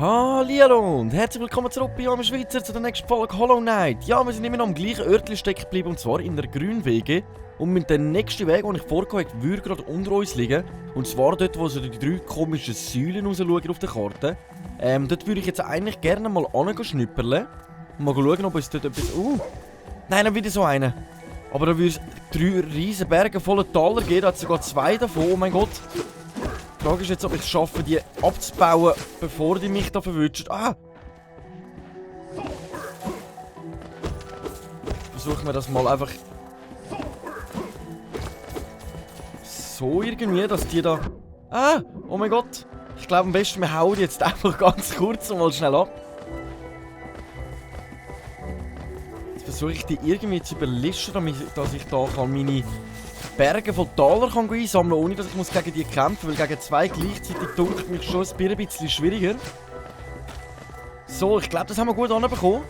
Hallihallo und herzlich willkommen zurück bei Arme Schweizer zu der nächsten Folge Hollow Knight. Ja, wir sind immer noch am gleichen Örtchen stecken geblieben, und zwar in der Grünwege. Und mit dem nächsten Weg, den ich vorgehe, würde gerade unter uns liegen. Und zwar dort, wo so die drei komischen Säulen rausschauen auf der Karte. Dort würde ich jetzt eigentlich gerne mal schnüpperle. Mal schauen, ob es dort etwas... Nein, dann wieder so einen. Aber da würde es 3 riesen Berge voller Taler geben, da hat es sogar 2 davon, oh mein Gott. Die Frage ist jetzt, ob ich es schaffe, die abzubauen, bevor die mich da verwünschen. Versuchen wir das mal einfach so irgendwie, dass die da... Oh mein Gott. Ich glaube am besten, wir hauen die jetzt einfach ganz kurz und mal schnell ab. Jetzt versuche ich die irgendwie zu überlisten, damit dass ich da meine Berge von Taler einsammeln kann, ohne dass ich gegen die kämpfen muss, weil gegen 2 gleichzeitig dunkelt mich schon ein bisschen schwieriger. So, ich glaube, das haben wir gut anbekommen.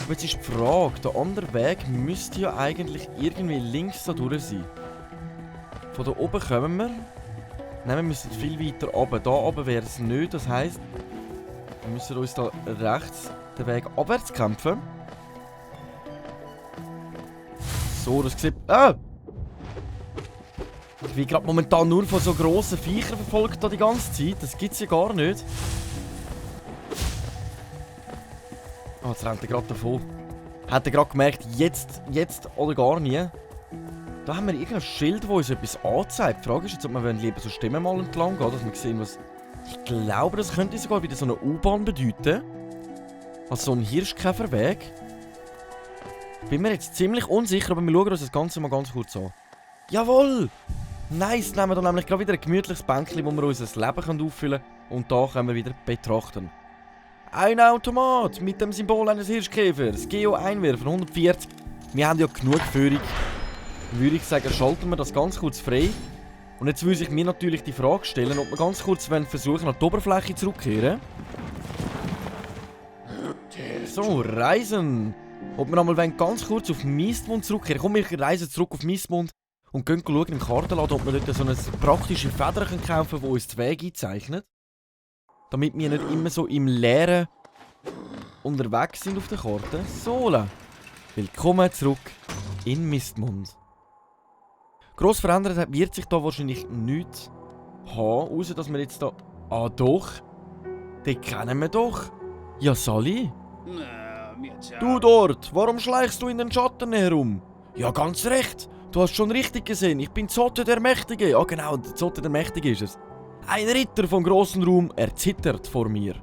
Aber jetzt ist die Frage, der andere Weg müsste ja eigentlich irgendwie links da durch sein. Von da oben kommen wir. Nein, wir müssen viel weiter runter. Da oben wäre es nicht, das heisst, wir müssen uns da rechts den Weg abwärts kämpfen. So, das sieht... Ich bin gerade momentan nur von so grossen Viechern verfolgt da die ganze Zeit. Das gibt's ja gar nicht. Jetzt rennt er gerade davon. Hat er gerade gemerkt, jetzt oder gar nie. Da haben wir irgendein Schild, das uns etwas anzeigt. Die Frage ist jetzt, ob wir lieber so Stimmen mal entlang gehen, dass wir sehen, was... Ich glaube, das könnte sogar wieder so eine U-Bahn bedeuten. Also so ein Hirschkäferweg. Bin mir jetzt ziemlich unsicher, aber wir schauen uns das Ganze mal ganz kurz an. Jawohl! Nice, nehmen wir dann nämlich gerade wieder ein gemütliches Bänkchen, wo wir unser Leben auffüllen können. Und da können wir wieder betrachten. Ein Automat mit dem Symbol eines Hirschkäfers. Geo-Einwerfer 140. Wir haben ja genug Führung. Würde ich sagen, schalten wir das ganz kurz frei. Und jetzt würde ich mir natürlich die Frage stellen, ob wir ganz kurz versuchen, an die Oberfläche zurückzukehren. So, reisen. Ob wir einmal ganz kurz auf Mistmund zurückkehren. Komm, wir reisen zurück auf Mistmund. Und gehen schauen im Kartenladen, ob wir dort so eine praktische Feder kaufen können, die uns den Weg einzeichnet. Damit wir nicht immer so im Leeren unterwegs sind auf der Karte. So, willkommen zurück in Mistmund. Gross verändert wird sich da wahrscheinlich nichts haben, außer dass wir jetzt da... Doch! Den kennen wir doch! Ja, Sally? Du dort! Warum schleichst du in den Schatten herum? Ja, ganz recht! Du hast schon richtig gesehen, ich bin Zotte der Mächtige. Ja genau, Zotte der Mächtige ist es. Ein Ritter von großem Ruhm, er zittert vor mir.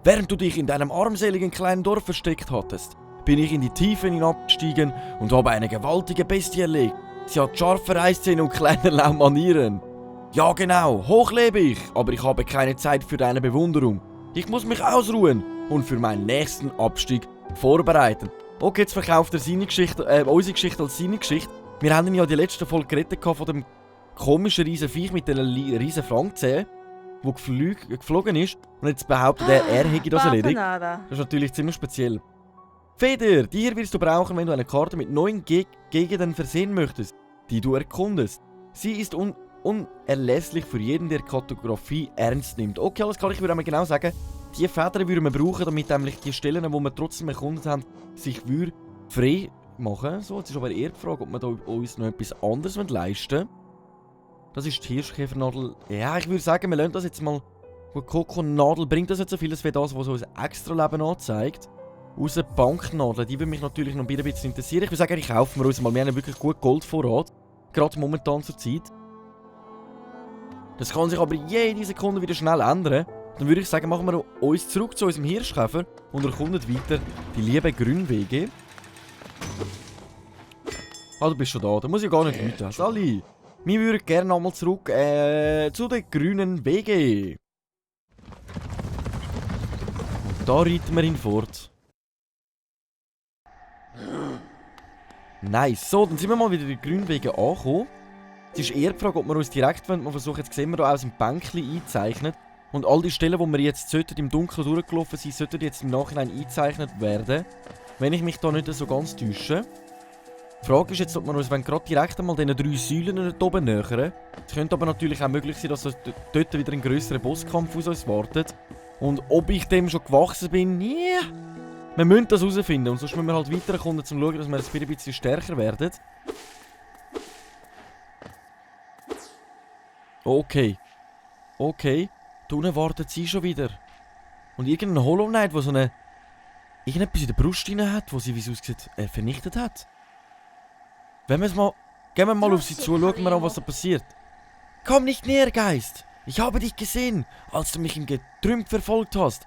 Während du dich in deinem armseligen kleinen Dorf versteckt hattest, bin ich in die Tiefen hinabgestiegen und habe eine gewaltige Bestie erlegt. Sie hat scharfe Reißzähne und keinerlei Manieren. Ja genau, hoch lebe ich, aber ich habe keine Zeit für deine Bewunderung. Ich muss mich ausruhen und für meinen nächsten Abstieg vorbereiten. Okay, jetzt verkauft er seine Geschichte, unsere Geschichte als seine Geschichte. Wir haben ihn ja die letzte Folge gerettet von dem komischen riesen Viech mit den riesen Fangzähnen, der geflogen ist. Und jetzt behauptet er hätte das erledigt. Das ist natürlich ziemlich speziell. Feder, die hier wirst du brauchen, wenn du eine Karte mit 9 Gegenden versehen möchtest, die du erkundest. Sie ist unerlässlich für jeden, der Kartografie ernst nimmt. Okay, alles klar, ich würde einmal genau sagen, die Federn würden wir brauchen, damit nämlich die Stellen, die wir trotzdem erkundet haben, sich frei machen. So, jetzt ist aber eher die Frage, ob wir da uns noch etwas anderes leisten wollen. Das ist die Hirschkäfernadel. Ja, ich würde sagen, wir lassen das jetzt mal. Gut, Kokonadel bringt das nicht so viel, das wäre das, was uns extra Leben anzeigt. Außer Banknadel, die würde mich natürlich noch ein bisschen interessieren. Ich würde sagen, ich kaufen wir uns mal. Wir haben wirklich gut Goldvorrat. Gerade momentan zur Zeit. Das kann sich aber jede Sekunde wieder schnell ändern. Dann würde ich sagen, machen wir uns zurück zu unserem Hirschkäfer und erkunden weiter die lieben Grünwege. Du bist schon da. Da muss ich gar nicht weiter. Sally, wir würden gerne nochmal zurück zu den grünen Wegen. Und da reiten wir ihn fort. Nice. So, dann sind wir mal wieder in den grünen Wegen angekommen. Es ist eher die Frage, ob wir uns direkt versuchen. Jetzt sehen wir hier aus dem Bänkchen eingezeichnet. Und all die Stellen, wo wir jetzt im Dunkeln durchgelaufen sind, sollten jetzt im Nachhinein eingezeichnet werden. Wenn ich mich da nicht so ganz täusche. Die Frage ist jetzt, ob wir uns gerade direkt einmal diesen 3 Säulen dort oben nähern. Es könnte aber natürlich auch möglich sein, dass dort wieder ein grösserer Bosskampf aus uns wartet. Und ob ich dem schon gewachsen bin, yeah. Wir müssen das herausfinden. Und sonst müssen wir halt weiterkommen, um zu schauen, dass wir ein bisschen stärker werden. Okay. Okay. Da unten wartet sie schon wieder. Und irgendein Hollow Knight, der so eine... irgendetwas in der Brust rein hat, wo sie, wie es aussieht, vernichtet hat. Wenn wir es mal... Gehen wir mal auf sie zu, schauen wir an, was da passiert. Komm nicht näher, Geist! Ich habe dich gesehen, als du mich im Getrümp verfolgt hast.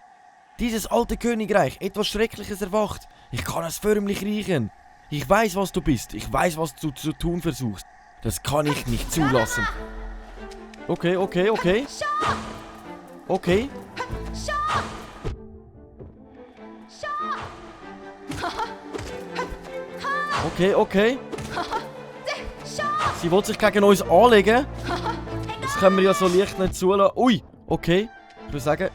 Dieses alte Königreich, etwas Schreckliches erwacht. Ich kann es förmlich riechen. Ich weiß, was du bist. Ich weiß, was du zu tun versuchst. Das kann ich nicht zulassen. Okay, okay, okay. Okay. Okay, okay. Sie will sich gegen uns anlegen. Das können wir ja so leicht nicht zulassen. Ui, okay. Ich würde sagen...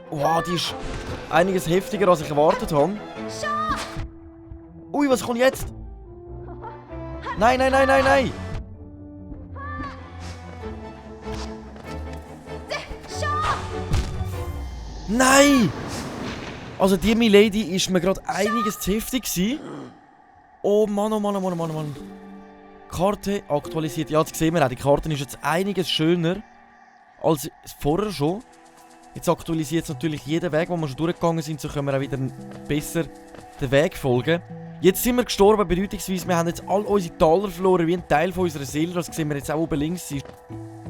Wow, die ist einiges heftiger, als ich erwartet habe. Ui, was kommt jetzt? Nein, nein, nein, nein, nein! Nein! Also die Milady ist mir gerade einiges zu heftig gewesen. Oh Mann, oh Mann, oh Mann, oh Mann, oh Mann. Karte aktualisiert. Ja, jetzt sehen wir auch, die Karte ist jetzt einiges schöner als vorher schon. Jetzt aktualisiert es natürlich jeden Weg, wo wir schon durchgegangen sind, so können wir auch wieder besser den Weg folgen. Jetzt sind wir gestorben, bedeutungsweise, wir haben jetzt all unsere Taler verloren, wie ein Teil von unserer Seele. Das sehen wir jetzt auch oben links. Sie ist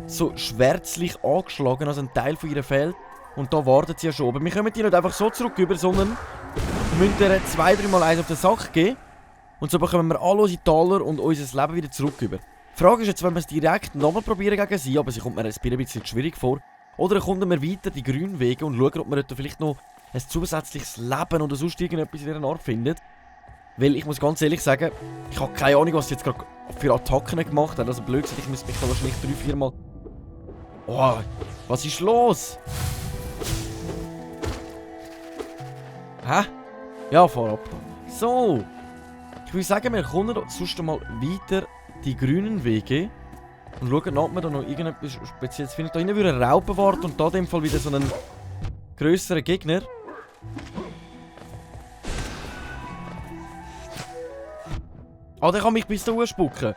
so schwärzlich angeschlagen, also ein Teil von ihr fehlt. Und da wartet sie ja schon. Aber wir kommen die nicht einfach so zurück über, sondern wir müssen ihr 2-3 Mal eins auf den Sack geben. Und so bekommen wir all unsere Taler und unser Leben wieder zurück über. Die Frage ist jetzt, wenn wir es direkt nochmal probieren gegen sie, aber sie kommt mir ein bisschen schwierig vor. Oder erkunden wir weiter die grünen Wege und schauen, ob wir dort vielleicht noch ein zusätzliches Leben oder sonst irgendetwas in dieser Art findet. Weil ich muss ganz ehrlich sagen, ich habe keine Ahnung, was sie jetzt gerade für Attacken gemacht hat. Also blöd gesagt, ich müsste mich da wahrscheinlich 3-4 Mal... Oh, was ist los? Hä? Ja, fahr ab. So. Ich würde sagen, wir kommen sonst mal weiter die grünen Wege. Und schauen, ob wir da noch irgendetwas Spezielles finden. Da hinten würde ein Raupe warten und da in dem Fall wieder so einen grösseren Gegner. Ah, der kann mich bis da spucken.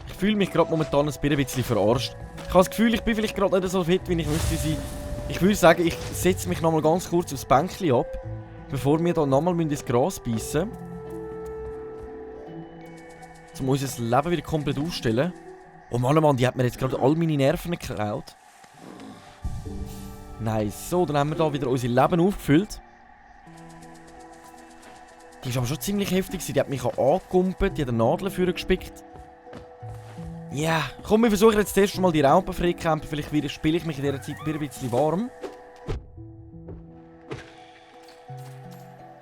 Ich fühle mich gerade momentan ein bisschen verarscht. Ich habe das Gefühl, ich bin vielleicht gerade nicht so fit, wie ich müsste sein. Ich würde sagen, ich setze mich nochmal ganz kurz aufs Bänkchen ab, bevor wir da nochmal ins Gras beißen. Um unser Leben wieder komplett ausstellen. Oh Mann, die hat mir jetzt gerade all meine Nerven geklaut. Nice. So, dann haben wir da wieder unser Leben aufgefüllt. Die ist aber schon ziemlich heftig. Die hat mich angekumpelt, die hat eine Nadel für gespickt. Ja, yeah. Komm, wir versuchen jetzt zuerst mal die Raupen freikämpfen. Vielleicht spiele ich mich in dieser Zeit wieder ein bisschen warm.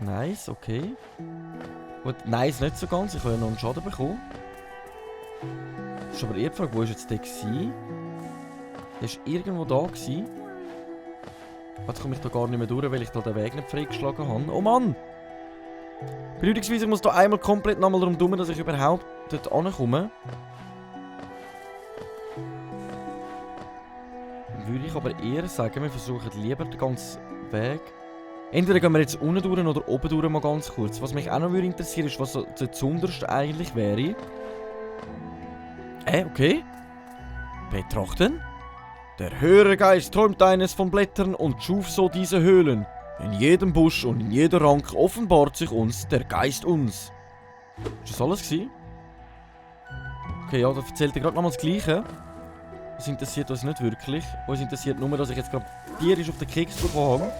Nice, okay. Gut, nice nicht so ganz. Ich habe ja noch einen Schaden bekommen. Das ist aber eher die Frage, wo war jetzt der gewesen? Der war irgendwo da gewesen. Jetzt komme ich da gar nicht mehr durch, weil ich da den Weg nicht freigeschlagen habe. Oh Mann! Bedeutungsweise, ich muss da einmal komplett nochmal darum tun, dass ich überhaupt dort ankomme. Würde ich aber eher sagen, wir versuchen lieber den ganzen Weg. Entweder gehen wir jetzt unten durch oder oben durch mal ganz kurz. Was mich auch noch interessieren würde, ist, was so zuunterst eigentlich wäre. Okay. Betrachten. Der höhere Geist träumt eines von Blättern und schuf so diese Höhlen. In jedem Busch und in jeder Rank offenbart sich uns der Geist uns. Ist das alles gewesen? Okay, ja, da erzählt er gerade nochmal das Gleiche. Das interessiert uns nicht wirklich. Uns interessiert nur, dass ich jetzt gerade tierisch auf den Keks bekommen habe.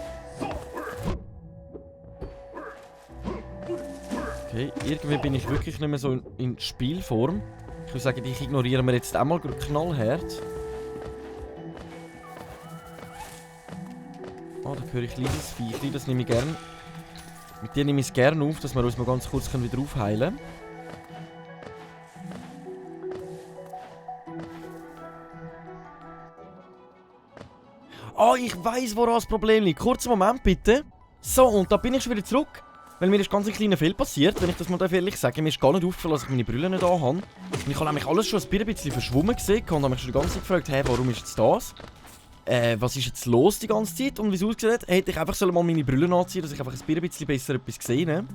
Okay, irgendwie bin ich wirklich nicht mehr so in Spielform. Ich würde sagen, ich ignoriere mir jetzt einmal knallhart. Oh, da höre ich kleines Viechli, das nehme ich gerne. Mit dir nehme ich es gerne auf, dass wir uns mal ganz kurz wieder aufheilen können. Oh, ich weiss, woran das Problem liegt. Kurzen Moment bitte. So, und da bin ich schon wieder zurück. Weil mir ist ganz ein kleiner Fehler passiert, wenn ich das mal ehrlich sage. Mir ist gar nicht aufgefallen, dass ich meine Brille nicht anhabe. Und ich habe nämlich alles schon ein bisschen verschwommen gesehen und habe mich schon die ganze Zeit gefragt, hey, warum ist jetzt das? Was ist jetzt los die ganze Zeit? Und wie es ausgesehen hat, hätte ich einfach mal meine Brille anziehen, dass ich einfach ein bisschen besser etwas gesehen habe.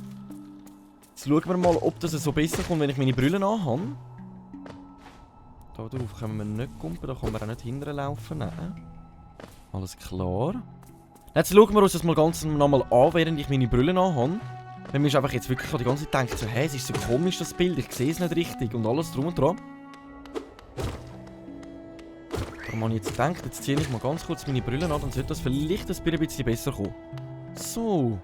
Jetzt schauen wir mal, ob das so besser kommt, wenn ich meine Brille anhabe. Da drauf können wir nicht kumpen, da können wir auch nicht hinterlaufen. Nein. Alles klar. Jetzt schauen wir uns das mal ganz nochmal an, während ich meine Brille anhabe. Weil mir ist einfach jetzt wirklich die ganze Zeit gedacht, so, hey, es ist so komisch das Bild, ich sehe es nicht richtig und alles drum und dran. Darum habe ich jetzt gedacht, jetzt ziehe ich mal ganz kurz meine Brille an, dann sollte das vielleicht ein bisschen besser kommen. So.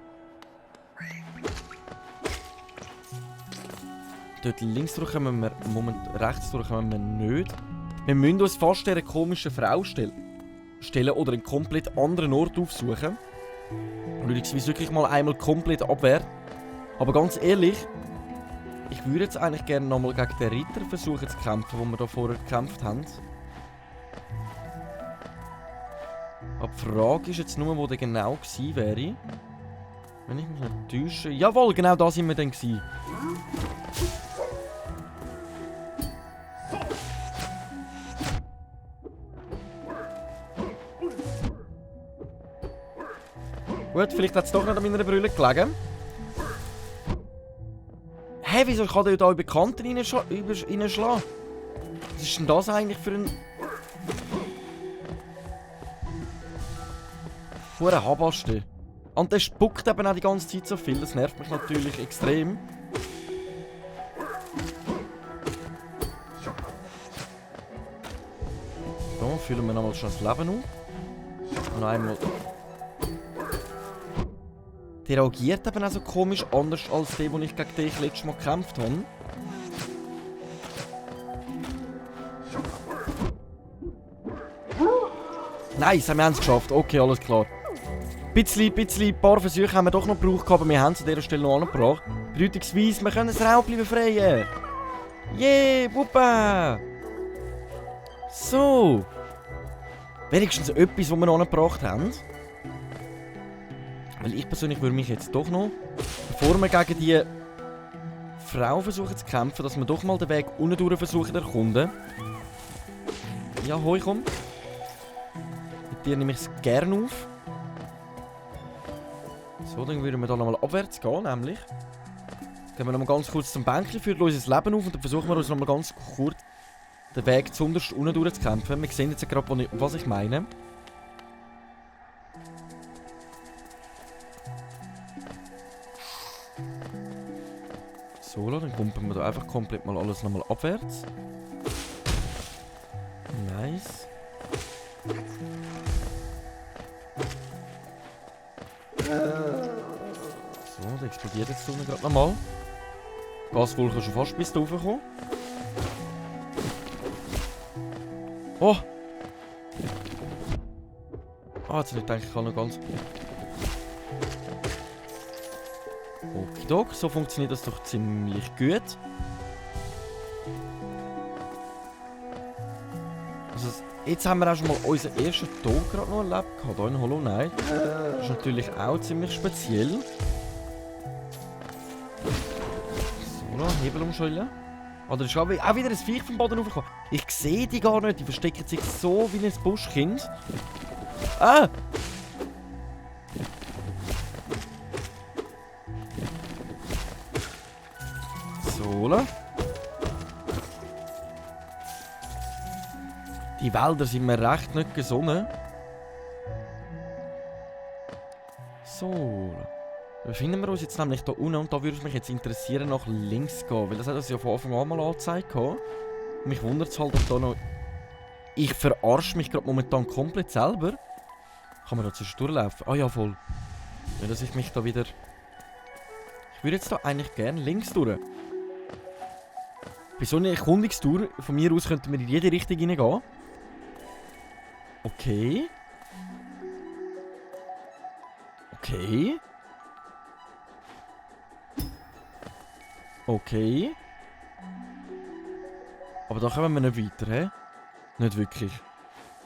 Dort links durch kommen wir, Moment, rechts durch kommen wir nicht. Wir müssen uns fast einer komischen Frau stellen oder einen komplett anderen Ort aufsuchen. Lustigerweise wirklich mal einmal komplett abwehren. Aber ganz ehrlich, ich würde jetzt eigentlich gerne nochmal gegen den Ritter versuchen zu kämpfen, wo wir da vorher gekämpft haben. Aber die Frage ist jetzt nur, wo der genau gewesen wäre. Wenn ich mich nicht täusche. Jawohl, genau da sind wir dann gewesen. Gut, vielleicht hat es doch nicht an meiner Brille gelegen. Hä, wieso kann der da über Kanten reinschlagen? Was ist denn das eigentlich für ein... Hure Habaste. Und der spuckt eben auch die ganze Zeit so viel, das nervt mich natürlich extrem. So, füllen wir nochmal schon das Leben auf. Und einmal... Der reagiert eben auch so komisch, anders als der, den ich gegen dich letztes Mal gekämpft habe. Nice, wir haben es geschafft. Okay, alles klar. Ein paar Versuche haben wir doch noch gebraucht, aber wir haben es an dieser Stelle noch angebracht. Bedeutungsweise, wir können das Rauchli befreien. Yeah, Wuppa! So. Wenigstens etwas, was wir noch angebracht haben. Weil ich persönlich würde mich jetzt doch noch, bevor wir gegen die Frau versuchen zu kämpfen, dass wir doch mal den Weg unten durch versuchen zu erkunden. Ja, hoi, komm. Mit dir nehme ich es gerne auf. So, dann würden wir da nochmal abwärts gehen, nämlich. Gehen wir nochmal ganz kurz zum Bänkchen, führen unser Leben auf und dann versuchen wir uns nochmal ganz kurz den Weg zuunterst unten durch zu kämpfen. Wir sehen jetzt gerade, was ich meine. So, dann kumpen wir da einfach komplett mal alles nochmal abwärts. Nice. So, der explodiert jetzt unten gerade nochmal. Gaswolke schon fast bis da raufgekommen. Oh! Ah, jetzt nicht denke ich kann noch ganz... Okidok, so funktioniert das doch ziemlich gut. Also, jetzt haben wir auch schon mal unseren ersten Tod gerade noch erlebt. Hier in Hollow Knight. Das ist natürlich auch ziemlich speziell. So, noch Hebel umschalten. Oh, da ist auch wieder ein Viech vom Boden raufgekommen. Ich sehe die gar nicht, die verstecken sich so wie ein Buschkind. Ah! So. Die Wälder sind mir recht nicht gesonnen. So. Befinden wir uns jetzt nämlich hier unten und da würde es mich jetzt interessieren, nach links gehen. Weil das hat uns ja von Anfang an mal angezeigt. Und mich wundert es halt, ob da noch... Ich verarsche mich gerade momentan komplett selber. Kann man da zwischendurch laufen? Ah ja, voll. Ja, dass ich mich da wieder... Ich würde jetzt da eigentlich gerne links durch. Bei so einer Erkundungstour, von mir aus könnten wir in jede Richtung reingehen. Okay. Okay. Okay. Aber da kommen wir nicht weiter, hä? Nicht wirklich.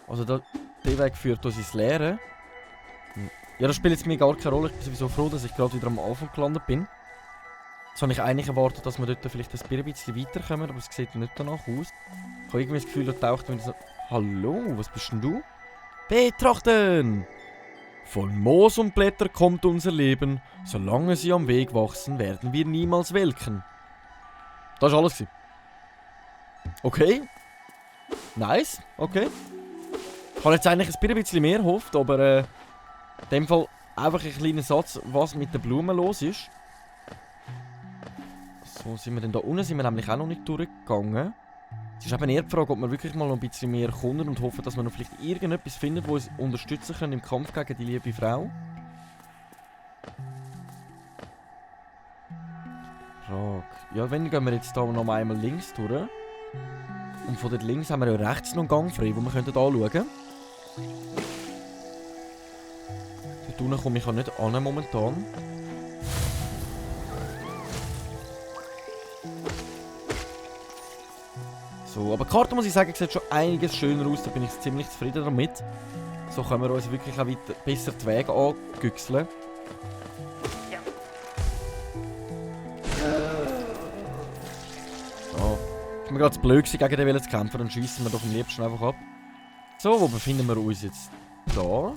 Also der Weg führt uns ins Leere. Ja, das spielt jetzt mir gar keine Rolle. Ich bin sowieso froh, dass ich gerade wieder am Anfang gelandet bin. Jetzt habe ich eigentlich erwartet, dass wir dort vielleicht ein bisschen weiterkommen, aber es sieht nicht danach aus. Ich habe irgendwie das Gefühl, da taucht wieder so... Hallo, was bist denn du? Betrachten! Von Moos und Blätter kommt unser Leben. Solange sie am Weg wachsen, werden wir niemals welken. Das war alles. Okay. Nice, okay. Ich habe jetzt eigentlich ein bisschen mehr gehofft, aber in dem Fall einfach ein kleiner Satz, was mit den Blumen los ist. So, sind wir denn da unten? Sind wir nämlich auch noch nicht durchgegangen. Es ist eben eher die Frage, ob wir wirklich mal noch ein bisschen mehr erkunden und hoffen, dass wir noch vielleicht irgendetwas finden, das uns unterstützen können im Kampf gegen die liebe Frau. Frage. Ja, wenn gehen wir jetzt hier noch einmal links durch. Und von dort links haben wir ja rechts noch einen Gang frei, den wir anschauen können. Dort unten komme ich ja nicht an momentan. So, aber die Karte, muss ich sagen, sieht schon einiges schöner aus, da bin ich ziemlich zufrieden damit. So können wir uns wirklich auch weiter besser die Wege angüchseln. So. Ist mir gerade zu blöd gewesen, gegen den zu kämpfen, dann schiessen wir doch am liebsten einfach ab. So, wo befinden wir uns jetzt? Da.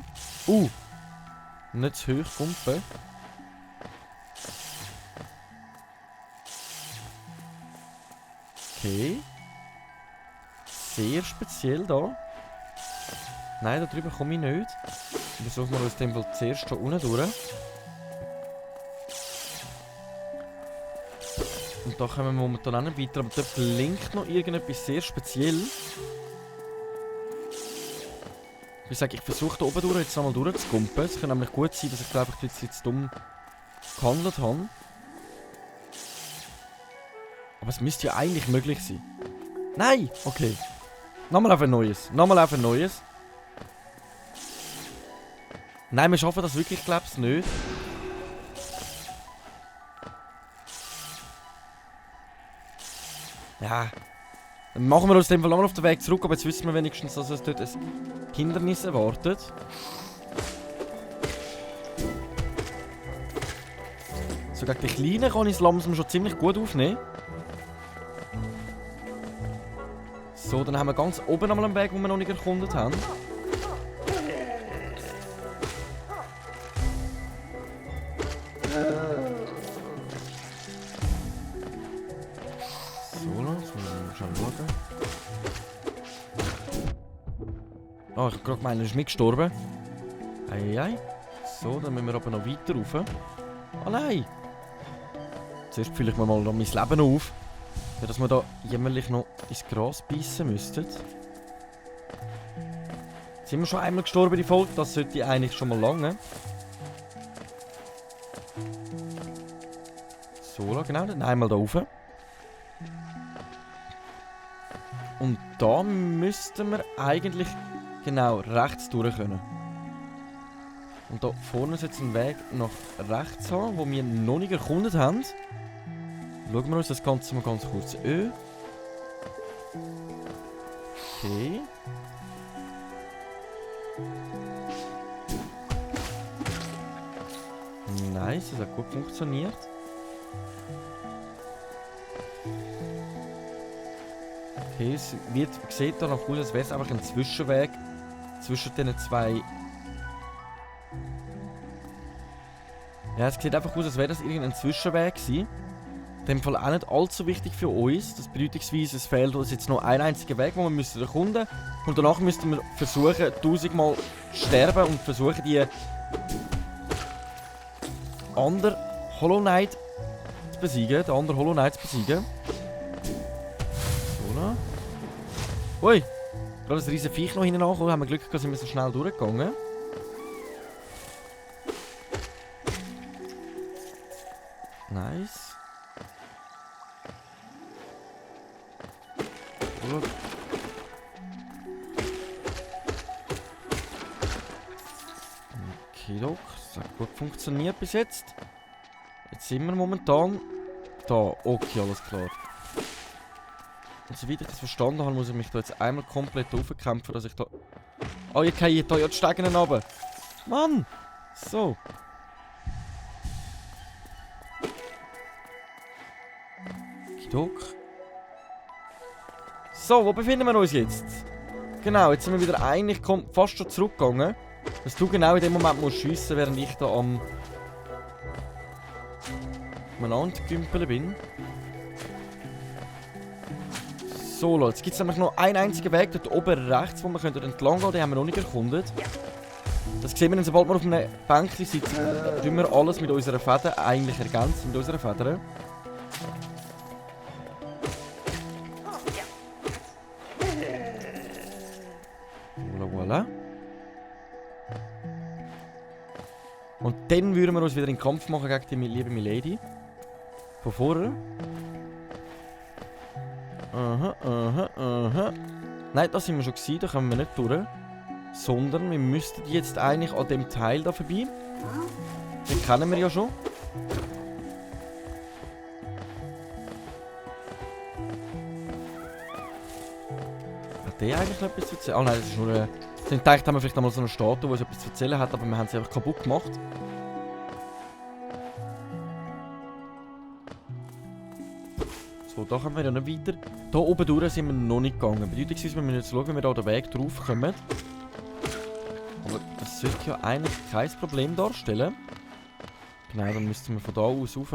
Nicht zu hoch, Kumpe. Okay. Sehr speziell da. Nein, da drüben komme ich nicht. Versuchen wir uns den Fall zuerst hier unten durch. Und da kommen wir momentan auch nicht weiter, aber dort blinkt noch irgendetwas sehr speziell. Ich sage, ich versuche da oben durch jetzt nochmal durchzukumpen. Es kann nämlich gut sein, dass ich glaube ich jetzt dumm gehandelt habe. Aber es müsste ja eigentlich möglich sein. Nein! Okay. Nochmal auf ein neues. Nochmal auf ein neues. Nein, wir schaffen das wirklich, glaube ich, nicht. Ja. Dann machen wir uns den Fall nochmal auf den Weg zurück, aber jetzt wissen wir wenigstens, dass es dort ein Hindernis erwartet. So gegen die Kleinen kann ich das langsam schon ziemlich gut aufnehmen. So, dann haben wir ganz oben nochmal einen Weg, den wir noch nicht erkundet haben. So, lass mal schnell schauen. Oh, ich habe gerade gemeint, er ist mitgestorben. Eieiei. So, dann müssen wir aber noch weiter rauf. Oh nein! Zuerst fülle ich mir mal noch mein Leben auf. Ja, dass wir da jämmerlich noch ins Gras beißen müssten. Jetzt sind wir schon einmal gestorben, die Folge. Das sollte eigentlich schon mal lange. So, genau, dann einmal da rauf. Und da müssten wir eigentlich genau rechts durch können. Und da vorne ist jetzt ein Weg nach rechts haben, den wir noch nicht erkundet haben. Schauen wir uns das Ganze mal ganz kurz an. Okay. Nice, das hat gut funktioniert. Okay, es sieht danach aus, als wäre es einfach ein Zwischenweg zwischen diesen zwei. Ja, es sieht einfach aus, als wäre das irgendein Zwischenweg gewesen. In dem Fall auch nicht allzu wichtig für uns. Das bedeutungsweise, es fehlt uns jetzt noch ein einziger Weg, den wir müssen erkunden. Und danach müssten wir versuchen, 1000-mal sterben und versuchen, die andere Hollow Knight zu besiegen. Den anderen Hollow Knight zu besiegen. So, ne? Ui! Gerade ein riesen Viech noch hinten angekommen. Haben wir Glück gehabt, sind wir so schnell durchgegangen. Nice. Gut. Okay, das hat gut funktioniert bis jetzt. Jetzt sind wir momentan da. Okay, alles klar. Und soweit ich das verstanden habe, muss ich mich da jetzt einmal komplett aufkämpfen, dass ich da... Oh, ich gehe da ja die Stegen runter. Mann! So. Kidok. So, wo befinden wir uns jetzt? Genau, jetzt sind wir wieder eigentlich fast schon zurückgegangen. Dass du genau in dem Moment musst schiessen, während ich da am Landgümpeln bin. So, Leute, jetzt gibt es nämlich noch einen einzigen Weg dort oben rechts, wo wir entlang gehen. Den haben wir noch nicht erkundet. Das sehen wir dann, sobald wir auf einem Bänkchen sitzen, tun wir alles mit unseren Federn eigentlich ergänzen, mit unseren Federn. Voilà. Und dann würden wir uns wieder in den Kampf machen gegen die liebe Milady. Von vorher. Aha. Nein, da sind wir schon gewesen, da kommen wir nicht durch. Sondern wir müssten jetzt eigentlich an dem Teil da vorbei. Den kennen wir ja schon. Hat der eigentlich noch etwas zu erzählen? Ah nein, das ist nur eine... Ich dachte, haben wir vielleicht einmal so eine Statue, die etwas zu erzählen hat, aber wir haben sie einfach kaputt gemacht. So, da kommen wir ja nicht weiter. Da oben durch sind wir noch nicht gegangen. Bedeutungsweise, wir müssen jetzt schauen, wie wir da den Weg drauf kommen. Aber das sollte ja eigentlich kein Problem darstellen. Genau, dann müssten wir von da aus rauf.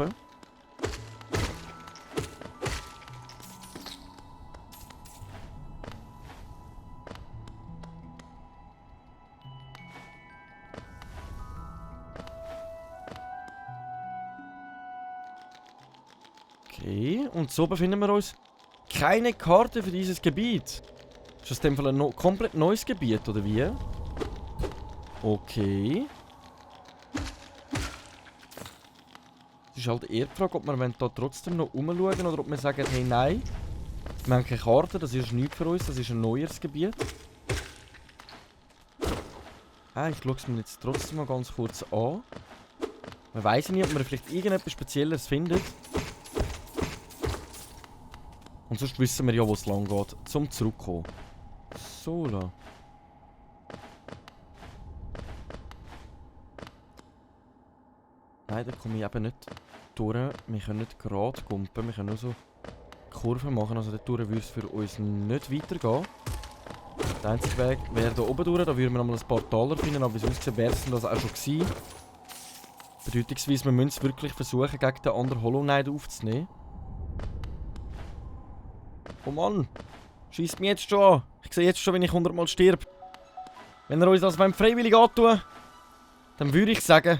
Okay, und so befinden wir uns. Keine Karte für dieses Gebiet. Ist das in dem Fall ein komplett neues Gebiet, oder wie? Okay. Es ist halt eher die Frage, ob wir da trotzdem noch umschauen oder ob wir sagen, hey nein, wir haben keine Karte, das ist nichts für uns, das ist ein neues Gebiet. Ich schaue es mir jetzt trotzdem mal ganz kurz an. Man weiss nicht, ob man vielleicht irgendetwas Spezielles findet. Und sonst wissen wir ja, wo es lang geht, zum Zurückkommen. So, da. Nein, da komme ich eben nicht durch. Wir können nicht gerade gumpen, wir können nur so Kurven machen. Also dort würde es für uns nicht weitergehen. Der einzige Weg wäre hier oben durch. Da würden wir nochmal ein paar Taler finden, aber wie es aussieht, wäre es das auch schon gewesen. Bedeutungsweise, wir müssen es wirklich versuchen, gegen den anderen Hollow Knight aufzunehmen. Oh Mann! Schießt mich jetzt schon an! Ich sehe jetzt schon, wenn ich 100 Mal stirb. Wenn er uns das freiwillig antun, dann würde ich sagen,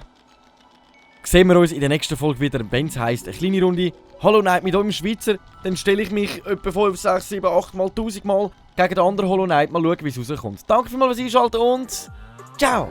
sehen wir uns in der nächsten Folge wieder, wenn es heisst, eine kleine Runde Hollow Knight mit eurem Schweizer. Dann stelle ich mich etwa 5, 6, 7, 8 Mal, 1000 Mal gegen den anderen Hollow Knight. Mal schauen, wie es rauskommt. Danke vielmals fürs Einschalten und ciao!